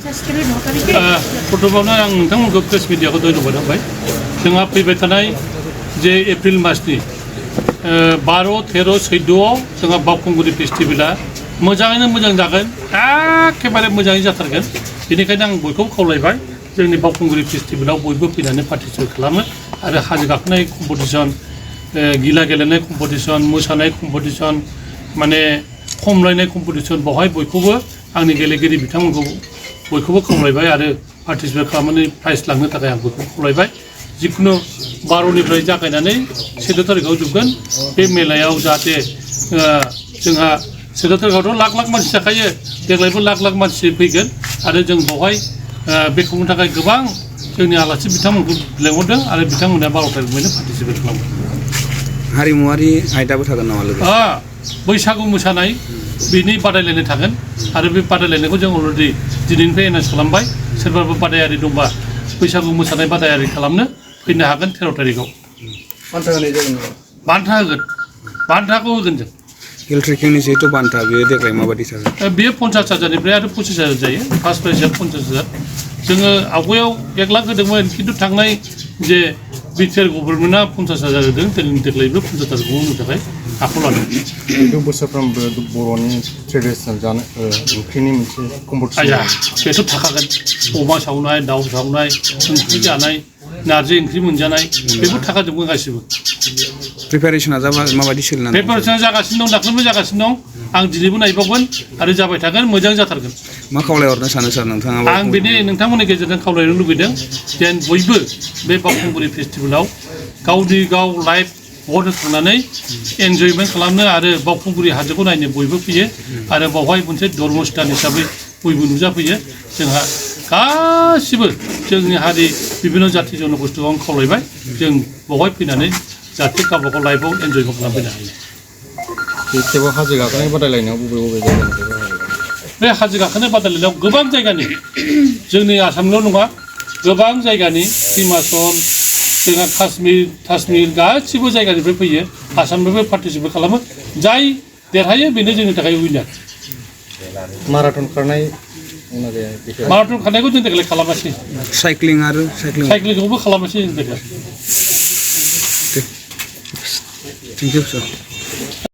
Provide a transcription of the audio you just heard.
प्रथमावनो आं नोंथांमोनखौ प्रेस मिडियाखौ धन्यबाद होबाय जोंहा फैबाय थानाय जे एप्रिल मासनि 12, 13, 14आव जोंहा बावखुंग्रि फेस्टिभेला मोजाङैनो मोजां जागोन एखेबारे मोजाङै जाथारगोन बेनिखायनो आं बयखौबो खावलायबाय जोंनि बावखुंग्रि फेस्टिभेलाव बयबो फैनानै पार्टिसिपेट खालामो आरो हाजो गाखोनाय कम्पिटिसन गिला गेलेनाय कम्पिटिसन मोसानाय कम्पिटिसन माने खमलायनाय कम्पिटिसन बेवहाय बयखौबो आंनि गेलेगिरि बिथांमोनखौ बयखौबो खावलायबाय आरो पार्टिसिपेट खालामनानै प्राइज लांनो थाखाय आं बयखौबो खावलायबाय जिखुनु 12निफ्राय जागायनानै 14 तारिखआव जोबगोन बे मेलायाव जाहाथे जोंहा 14 तारिखआवथ' लाख लाख मानसि जाखायो देग्लायबो लाख लाख मानसि फैगोन आरो जों बेवहाय बे खुंनो थाखाय गोबां जोंनि आलासि बिथांमोनखौ लेंहरदों आरो बिथांमोना 12 तारिखनिफ्रायनो पार्टिसिपेट खालामगोन हारिमुवारि आयदाबो थागोन नामा लोगो बैसागु मोसानाय बिनि बादायलायनाय थागोन आरो बे बादायलायनायखौ जों अलरेडि दिनैनिफ्राय एनाउन्स खालामबाय सोरबाबो बादायारि दंबा बैसागु मोसानाय बादायारि खालामनो फैनो हागोन 13 तारिखआव बान्था होनाय जागोन बान्था होगोन बान्थाखौ होगोन जों हिल ट्रेकिंनि जिहेतु बान्था बेयो देग्लाय माबायदि जागोन बेयो 50,000निफ्राय आरो 25,000 जायो फार्स्ट प्राइजआ 50,000 जोङो आवगायाव 1 लाख होदोंमोन खिन्थु थांनाय जे बिटिआर गभर्नमेन्टआ 50,000 होदों देग्लायबो 50,000खौ होनो थाखाय आखायाव लादों खिन्थु बोसोरफ्रोमबो बर'नि ट्रेडिसनेल जानो ओंख्रिनि मोनसे कम्पिटिसन बेथ' थाखागोन अमा सावनाय दाउ सावनाय ओंख्रि जानाय नारजि ओंख्रि मोनजानाय बेफोर थाखाजोबगोन गासिबो प्रिपेरेसना माबायदि सोलिनानै प्रिपेरेसना जागासिनो दं दाख्लैबो जागासिनो दं आं दिनैबो नायबावगोन आरो जाबाय थागोन मोजां जाथारगोन मा खावलायहरनो सानो सार नोंथाङा आं बेनि नोंथांमोननि गेजेरजों खावलायनो लुबैदों जेन बयबो बे बावखुंग्रि फेस्टिभेलाव गावनि गाव लाइफ भट होखांनानै एन्जयमेन्ट खालामनो आरो बावखुंग्रि हाजोखौ नायनो बयबो फैयो आरो बावहाय मोनसे धर्म स्थान हिसाबै बयबो नुजाफैयो जोंहा गासिबो जोंनि हारि बिभिन्न जाति जनगोष्ठीखौ आं खावलायबाय जों बावहाय फैनानै जाहाथे गावबागाव लाइफआव एन्जयमेन्ट खालामफैनो हायो थेवबो हाजो गाखोनाय बादायलायनायाव बबे जायगानिफ्राय बे हाजो गाखोनाय बादायलायनायाव गोबां जायगानि जोंनि आसामल' नङा गोबां जायगानि हिमाचल जोंहा काश्मीर गासिबो जायगानिफ्राय फैयो आसामनिफ्राय पार्टिसिपेट खालामो जाय देरहायो बेनो जोंनि थाखाय उइनार माराथन खारनाय माराथन खारनायखौ जों देग्लाय खालामासै साइक्लिंखौबो खालामासै जों देग्लाय थेंक इउ सार